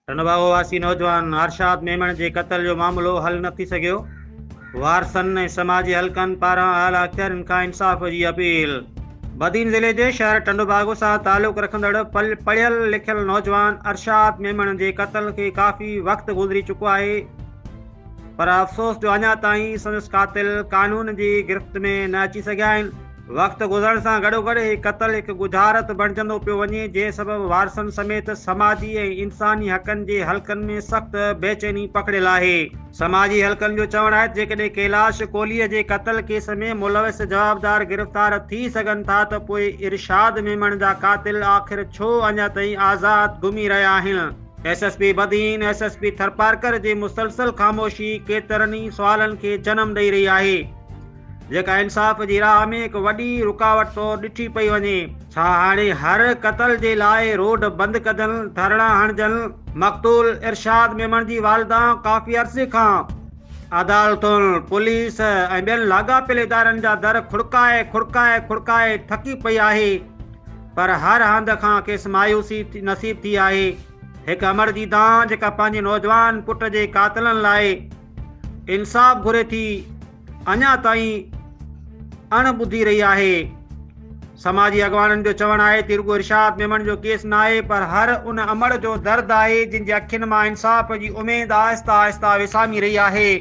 ٽنڊوباگو واسي نوجوان ارشاد ميمڻ جي قتل جو معاملو حل نه ٿي سگهيو، وارثن ۽ سماجي حلقن پاران اعليٰ اختيارين کان انصاف جي اپيل. بدين ضلعي جي شهر ٽنڊوباگو سان تعلق رکندڙ پڙهيل لکيل نوجوان ارشاد ميمڻ جي قتل کي ڪافي وقت گذري چڪو آهي پر افسوس جو اڃا تائين سندس قاتل قانون جي گرفت ۾ نه اچي سگهيا آهن. وقت گذرڻ سان گڏوگڏ هي قتل هڪ ڳجهارت بڻجندو پيو وڃي، جنهن سبب وارثن سميت سماجي ۽ انساني حقن جي حلقن ۾ سخت بيچيني پکڙيل آهي. سماجي حلقن جو چوڻ آهي ته جيڪڏهن ڪيلاش ڪولهي جي قتل ڪيس ۾ ملوث جوابدار گرفتار ٿي سگهن ٿا ته پوء ارشاد ميمڻ جا قاتل آخر ڇو اڃا تائين آزاد گهمي رهيا آهن؟ S S P Badin, S S P Tharparkar جي مسلسل خاموشي ڪيترن ئي سوالن کي جنم ڏئي رهي آهي. جيڪا انصاف جي راهه ۾ هڪ وڏي رڪاوٽ طور ڏٺي پئي وڃي. ڇا هاڻي هر قتل جي لاء روڊ بند ڪجن، ڌرڻا هڻجن؟ مقتول ارشاد ميمڻ جي والده ڪافي عرصي کان عدالتن، پوليس ۽ ٻين لاڳاپيل ادارن جا در کڙڪائي کڙڪائي کڙڪائي ٿڪي پئي آهي پر هر هنڌ کان کيس مايوسي نصيب ٿي آهي. هڪ امڙ جي دانهن جيڪا پنهنجي نوجوان پٽ جي قاتلن لاء انصاف گهري ٿي، اڃا تائين اڻ ٻڌي رهي آهي. سماجي اڳواڻن جو چوڻ آهي ته رڳو ارشاد ميمڻ جو ڪيس ناهي پر هر ان امڙ جو درد آهي جن جي اکين مان انصاف جي اميد آهسته آهسته وسامي رهي آهي.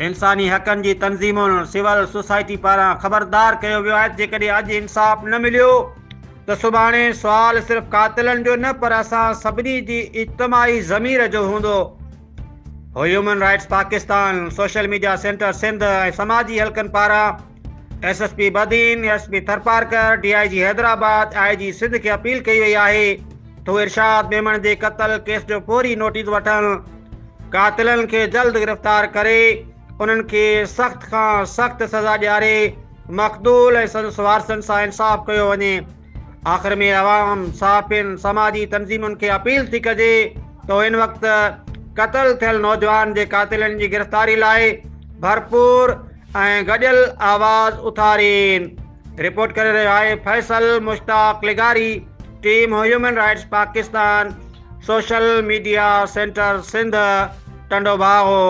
انساني حقن جي تنظيمن، سول سوسائٽي پاران خبردار ڪيو ويو آهي ته جيڪڏهن اڄ انصاف نه مليو ته سڀاڻي سوال صرف قاتلن جو نه پر اسان سڀني جي اجتماعي ضمير جو هوندو. Human rights Pakistan, social media centre Sindh ۽ سماجي حلقن پاران S S P Badin, S P Tharparkar, D I G Hyderabad, I G Sindh کي اپيل ڪئي وئي آهي ته هو ارشاد ميمڻ جي قتل ڪيس جو فوري نوٽيس وٺن، قاتلن کي جلد گرفتار ڪري انهن کي سخت کان سخت سزا ڏياري مقتول ۽ سندس وارثن سان انصاف ڪيو وڃي. آخر ۾ عوام، صحافين، سماجي تنظيمن کي اپيل ٿي ڪجي ته هو هن وقت قتل ٿيل نوجوان جي قاتلن جي گرفتاري لاء ڀرپور ۽ گڏيل آواز اٿارين. رپورٽ ڪري رهيو آهي فيصل مشتاق لغاري، team human rights Pakistan, social media centre Sindh, Tando Bago.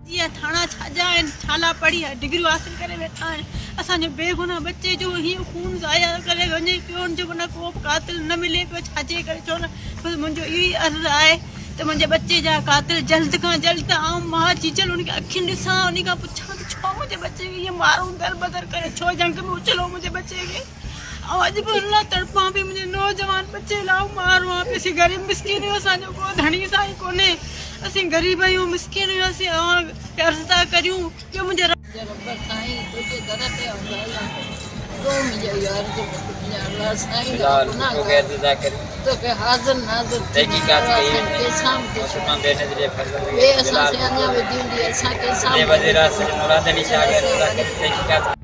جي ٿاڻا ڇا جا آهن ڇالا پڙهي ڊگريون حاصل ڪري ويٺا آهن اسان جو بيگناهه ٻچي جو هيئن خون ضايع ڪري وڃي پيو ان جو معنيٰ ڪو به قاتل نه ملي پيو ڇا جي ڪري ڇو نه بس منهنجو اهو ئي عرض آهي ته منهنجي ٻچي جا قاتل جلد کان جلد ته آئون ماء جيجل ان کي اکين ڏسان ان کان پڇان ته ڇو منهنجي ٻچي کي ائين مارو دربدر ڪري ڇو جهنگ ۾ اڇلو منهنجي ٻچي کي آئون اڄ به ان لاء تڙپان پئي منهنجي نوجوان ٻچي لاء آئون ماء روئان پئي اسين غريب مسڪين آهيون اسان جو ڪو ڌڻي سائين ڪونهي اسين غريب آهيون مسڪين آهيون اسين اوهان کي عرض ٿا ڪريون جو منهنجي منهنجا رب سائين تنهنجي در تي آئون ڳالهان ٿو تون منهنجو اهو عرض ٻڌ منهنجا الله سائين آئون گنهگار توکي حاضر ناظر ٿي الله سائين ڪنهن سان به دشمني ٻئي اسان سين اڃا وڌي هوندي اسان ڪنهن سان به نه.